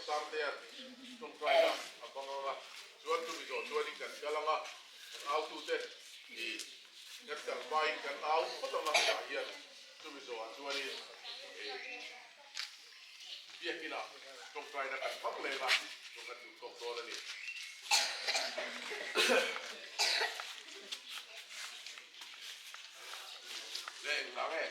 Sangtea'n tawngtaina a hmang ang a, chuan chumi zawh chuanin kan kal ang a, kan autute i kan kal hmain kan au phawt ang a hetah hian chumi zawhah chuanin i biakinah tawngtaina kan hmang leng a, chuan kan duh tawk dawn a ni. Le engvang e?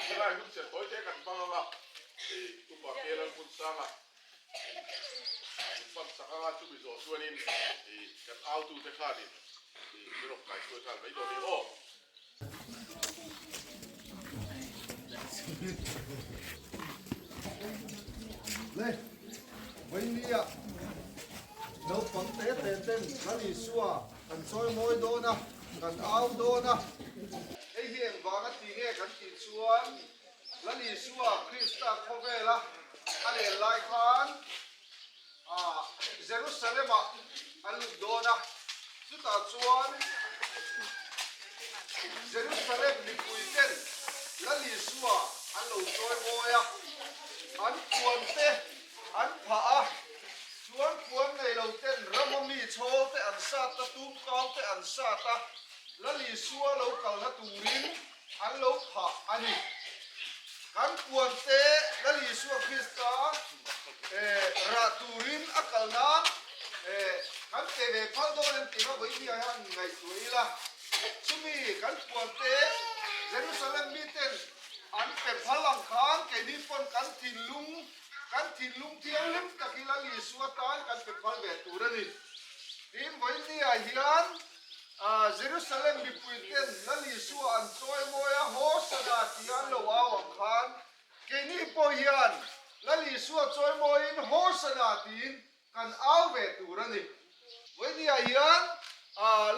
Helai hun serh tawi te kan hmang anga upa Kelan hmun sanga min pan sak anga chumi zawh chuanin kan autute khanin min rawn kaihruai nghal mai dawn a ni aw. Le, Vainia naupang te te ten Lal Isua kan chawi mawi dawn a, kan au dawn a. Hei hi engvanga ti nge kan tih chuan Lal Isua Krista khawvela a len lai khan Jerusalem-ah a lut dawn a, chutah chuan Jerusalem mipuiten Lal Isua an lo chawi mawi a, an puan te an phah a, chuan puan nei lo ten rama mi chhawl te an sat a, tumkau te an sat a, Lal Isua lo kalna turin an lo phah a ni. Kan puan te Lal Isua Krista rah turin a kal nan kan pe ve phal dawn em tih kha vawinia hian ngaihtuah ila. Chumi kan puan te Jerusalem miten an pe phal ang khan keini pawn kan thinlung kan thinlung thianghlim takin Lal Isua tan kan pe phal ve tur a ni. Tin vawinia hian Jerusalem mipuiten Lal Isua an chawi mawi a, Hosana tih an lo au ang khan keini pawh hian Lal Isua chawi mawiin Hosana tiin kan au ve tur a ni. Vawinia hian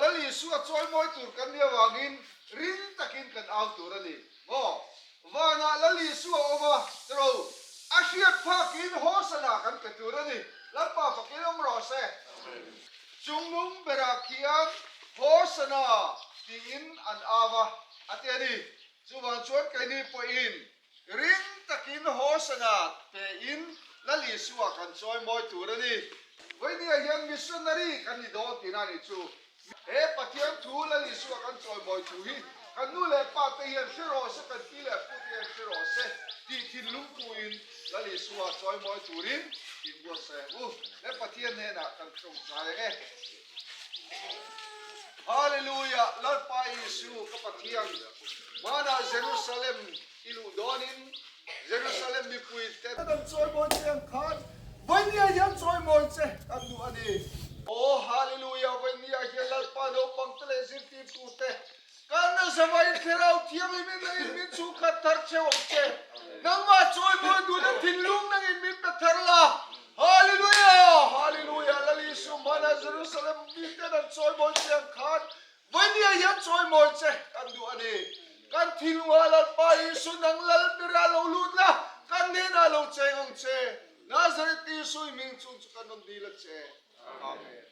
Lal Isua chawi mawi tur kan nih avangin ring takin kan au tur a ni. Maw? Vanah Lal Isua awm a, tiro, a hriat phakin Hosana kan pe tur a ni. Lalpa fakin awm rawh se. Chungnung berah khian Hosana tiin an au a, a ti a ni. Chuvang chuan keini pawhin ring takin Hosana pein Lal Isua kan chawi mawi tur a ni. Vawinia hian missionary kan ni dawn tihna a nih chu. He Pathian thu Lal Isua kan chawi mawi thu hi kan nu leh pa te hian hre rawh se, kan pi leh pu te hian hre rawh se tih thinlung puin Lal Isua chawi mawi turin inbuatsaih ang u. He Pathian hnenah kan tawngtai ang e. Hallelujah! Lalpa Isu ka Pathian, hmanah Jerusalem i luh dawnin Jerusalem mipui te kan chawi mawi che ang khan Vainia hian chawi mawi che kan duh a ni. Aw Hallelujah! Vainia hian Lalpa naupang te leh zirtirtu. zavaiin Thlarau Thianghlimin nangin min chhungkhat thar cheu ang che. Nangmah chawimawi duhna thinlung nangin min pe thar la. Hallelujah! Hallelujah! Lal Isu hmana Jerusalem miten an chawimawi che ang khan Vawimia hian chawimawi che kan duh a ni. Kan thinlunga Lalpa Isu nang Lal bera lo lut la, kan hnenah lo cheng ang che. Nazareth Isu i hming chung chu kan rawn dil a che. Amen.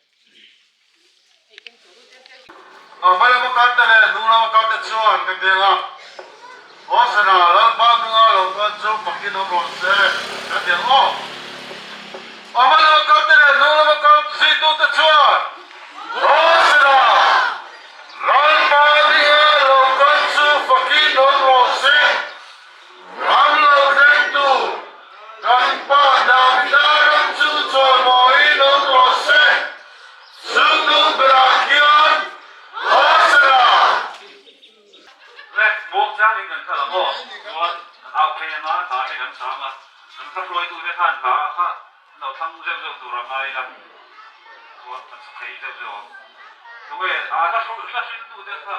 A hma lama karte leh hnung lama karte chuan ka keng a, Hosana, Lalpa hminga lo kal chu fakin awm rawh se, ka ti ang aw. A hma lama karte leh hnung lama kal zuitute chuan, Hosana, Lalpa hminga lo kal chu fakin awm rawh se, Ram lo thlengtu kan Pa Davida ram chu chawimawiin awm rawh se, Chungnu berah khian Hosana! Le, muang changin kan kal ang aw, chuan kan au phei anga hla te kan chang a, kan hla hruaitute khan hla kha an lo thlang zeuh zeuh tur a ngai ila, chuan kan sa thei zeuh zeuh ang. Tunge a hla hriltute kha?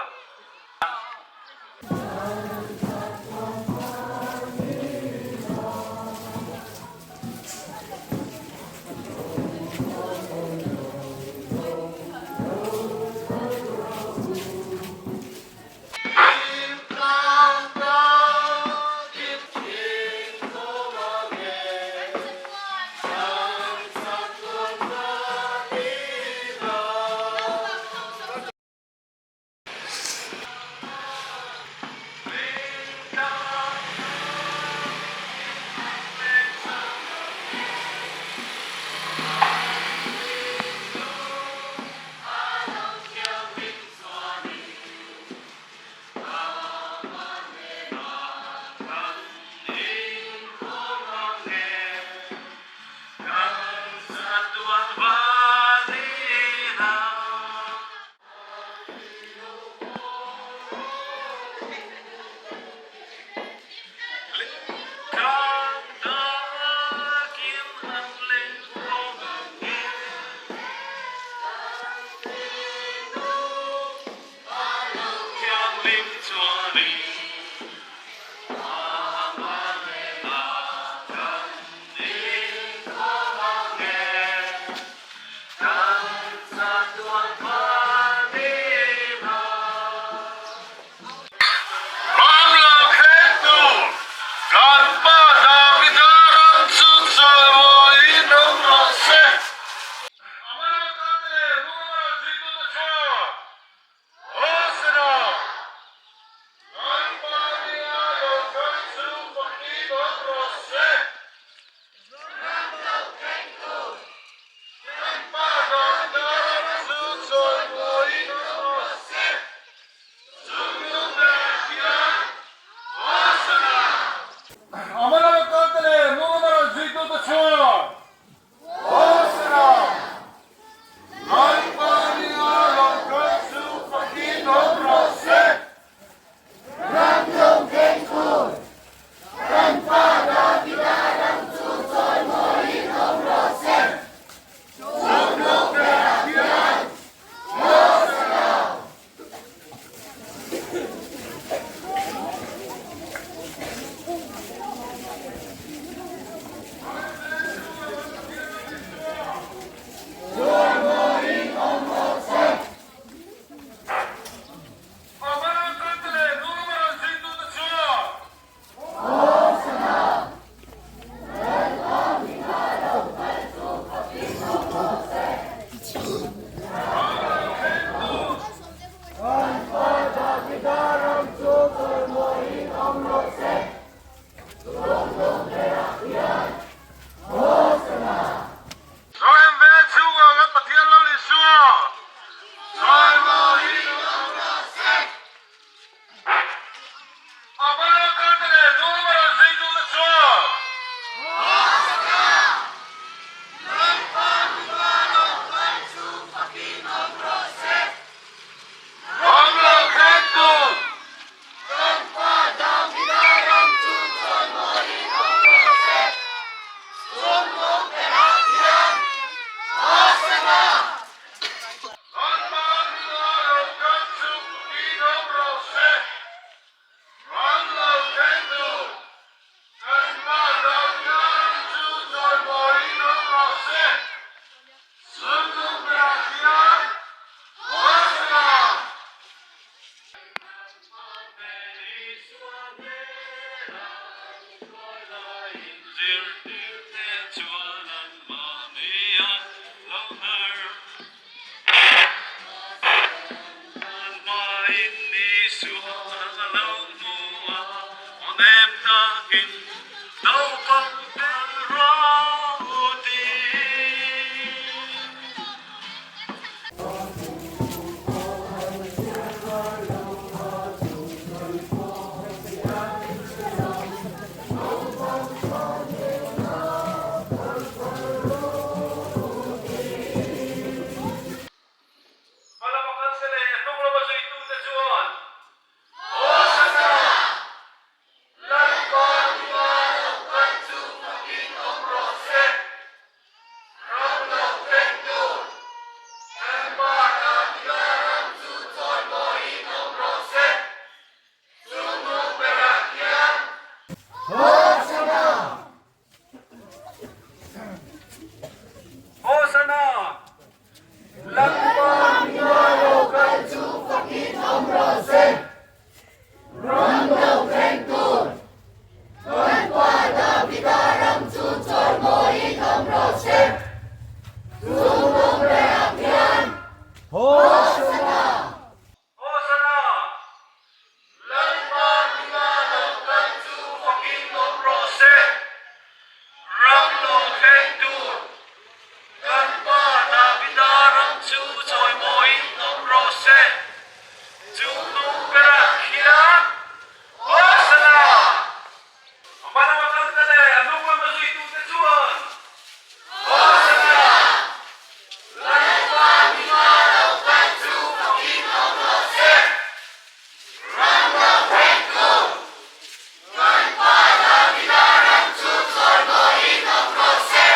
takin naupang tel rawh ti. Hmalama kalse leh hnung lama zuitute chuan Hosanna! Lalpa hma lo kal chu fakin awm rawh se, ram lo thleng tur Lalpa Davida ram chu chawimawiin awm rawh se, chu nu berah hian Hosanna! Hosanna! Lalpa hma lo kal chu fakin awm rawh se. Ram lo thleng tur Lalpa Davida ram chu chawimawiin awm rawh se. Chung nung berah hian Hosanna! Hosanna! Lalpa hminga lo kal chu fakin awm rawh se. Ram lo thleng tur kan pa Davida ram chu chawimawiin awm rawh se. Chung nung berah khian Hosanna! A hma lama kalte leh a hnung lama zuitute chuan Hosanna! Lalpa hminga lo kal chu fakin awm rawh se. Ram lo thleng tur kan pa Davida ram chu chawimawiin awm rawh se.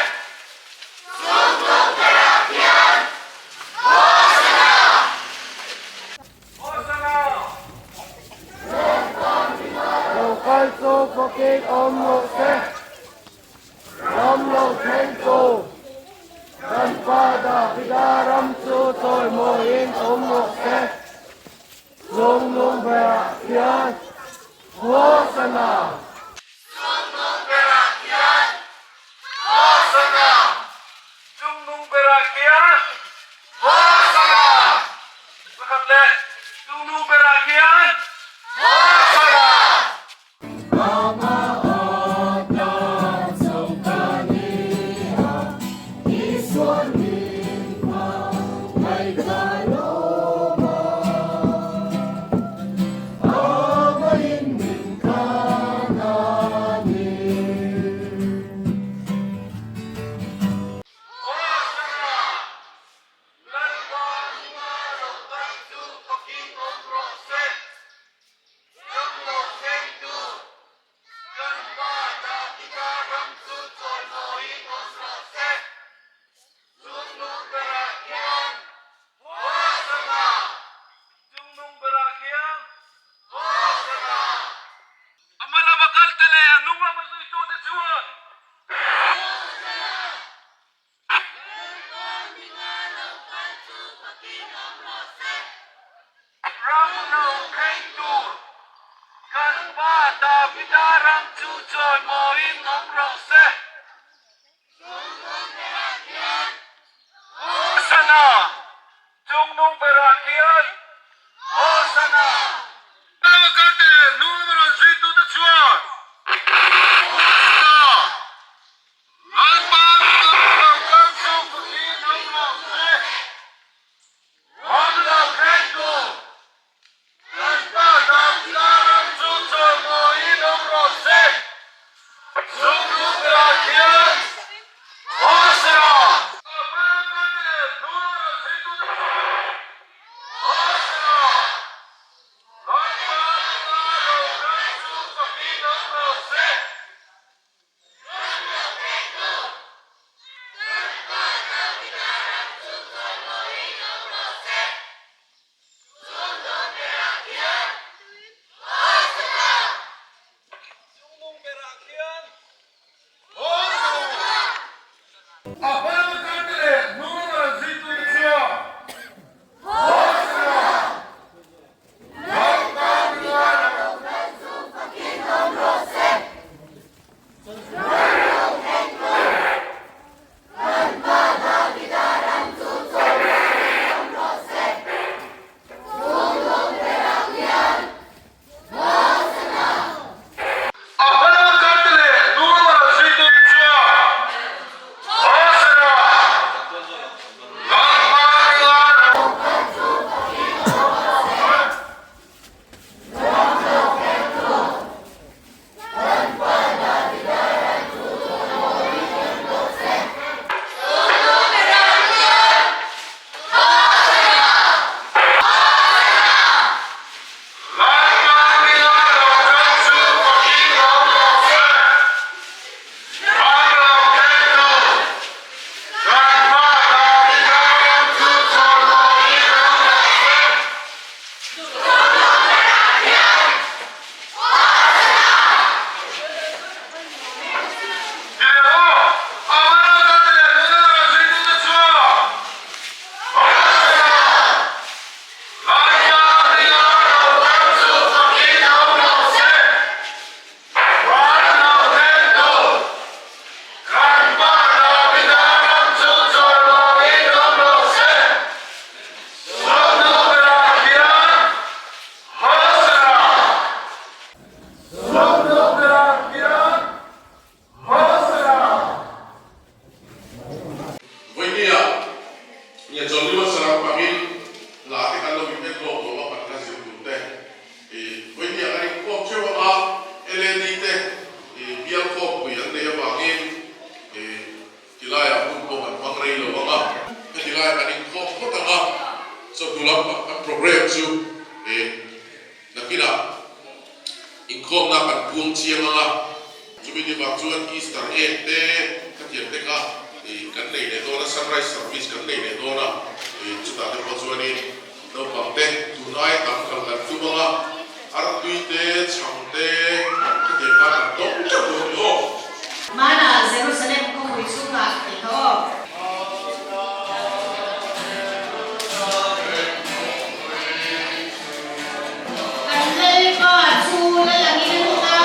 Chung nung berah hian Hosanna! Hosanna! Lo kal chu fakin awm rawh se. Ram lo thleng tur kan pa Davida ram chu chawimawiin awm rawh se. Chung nung berah hian Hosanna! Chung nung berah hian Hosanna! Chung nung berah hian Hosanna! Pakhat leh Chung nung berah hian Hosanna! Hosanna! Lalpa hminga lo kal chu fakin awm rawh se. Ram lo thleng tur kan Pa Davida ram chu chawimawiin awm rawh se. Chungnung berah hian Hosanna! Chungnung berah hian Hosanna! A hma lama kalte leh a hnung lama zuitute chuan Hosanna! Lalpa hminga lo kal chu fakin awm rawh se. Ram lo thleng tur kan Pa Davida ram chu chawimawiin awm rawh se. Chungnung berah hian Hosanna! Chungnung berah hian Hosanna! Lama karte leh hnung lama rawn zuitute chuan Hosanna! Lalpa lo kal chu fakin awm rawh se. Ram lo thleng tur Lalpa Davida ram chu chawimawiin awm rawh se. Chungnung berah hian Hosanna! Nakinah inkhawmna kan puang chiang ang a, chumi ni vang chuan Easter egg te khatiang te kha kan nei leh dawn a, sunrise service kan nei leh dawn a, chutah te pawh chuanin naupang te tun aia tam kal kan tum ang a, artui te, chhang te khatiang kha kan dawng teuh dawn a ni aw. Hmanah Jerusalem khawpui chhungah tih kha aw. Kan Lalpa chu lal angin a lut a.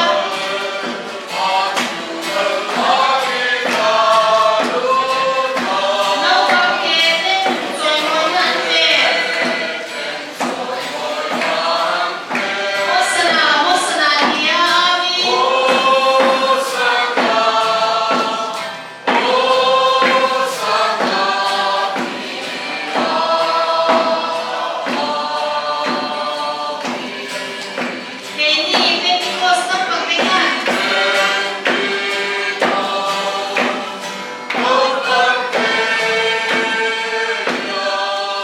Naupang ke ten chawimawina an pe. Hosana, Hosana tia amin. Keini Pentecost naupang te khan.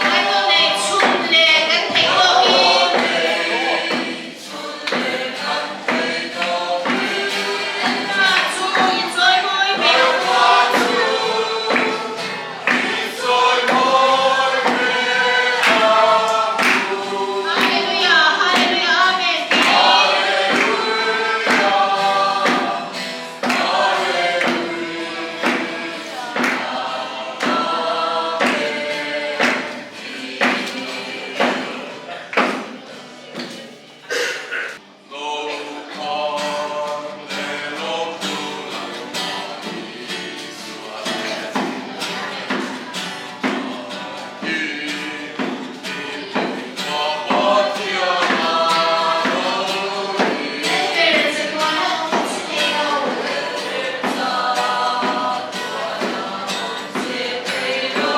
Bible nei chhun leh kan theih tawkin. Lalpa chu i chawimawi ve ang u. Hallelujah, Hallelujah, Amen tiin. Lalber chatuana awm che thei lo.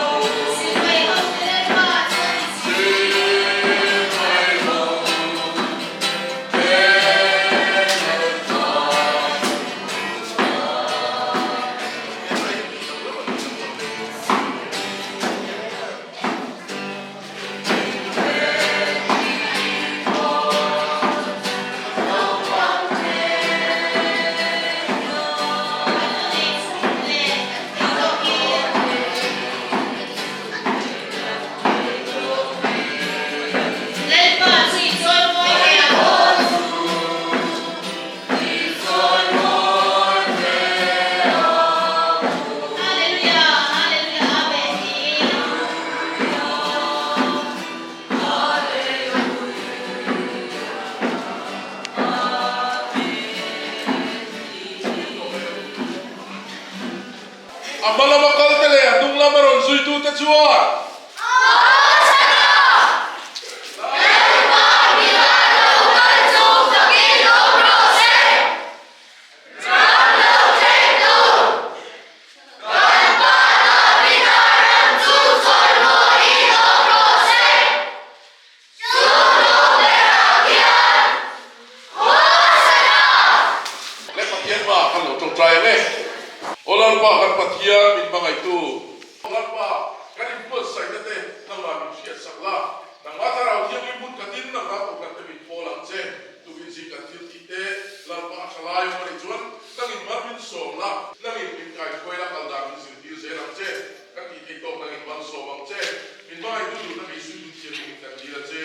Sipai hote Lalpa chuan i Lalpa chu i chawimawi ve ang u. Hallelujah, Hallelujah, Amen tiin. A hma lama kalte leh a hnung lama rawn zuitute chuan. Lalpa hmingah lo kal chu fakin awm rawh se! Ram lo thlengtu kan Pa Davida ram chu chawimawiin awm rawh se! Chu nu berah khian Hosana! Leh Pathian hmaah kan lo tawngtai ang e. Aw Lalpa kan Pathian min hmangaihtu. Aw Lalpa kan inbuatsaihna te nangmah min hriatsak la, nangmah Thlarau Thianghlim hmun khatin nangmah kohhran te min pawl ang che. Tukin zing kan thil tih te Lalpa a tha lai awm a nih chuan nangin mar min sawm la, nangin min kaihruai la kal dan min zirtir zel ang che. Kan tih theih tawk nangin mal sawm ang che. Min hmangaihtu duhna kei sui min thiam in kan dil a che.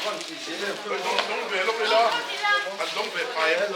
Dawng ve lawk ila, kan dawng ve phai em?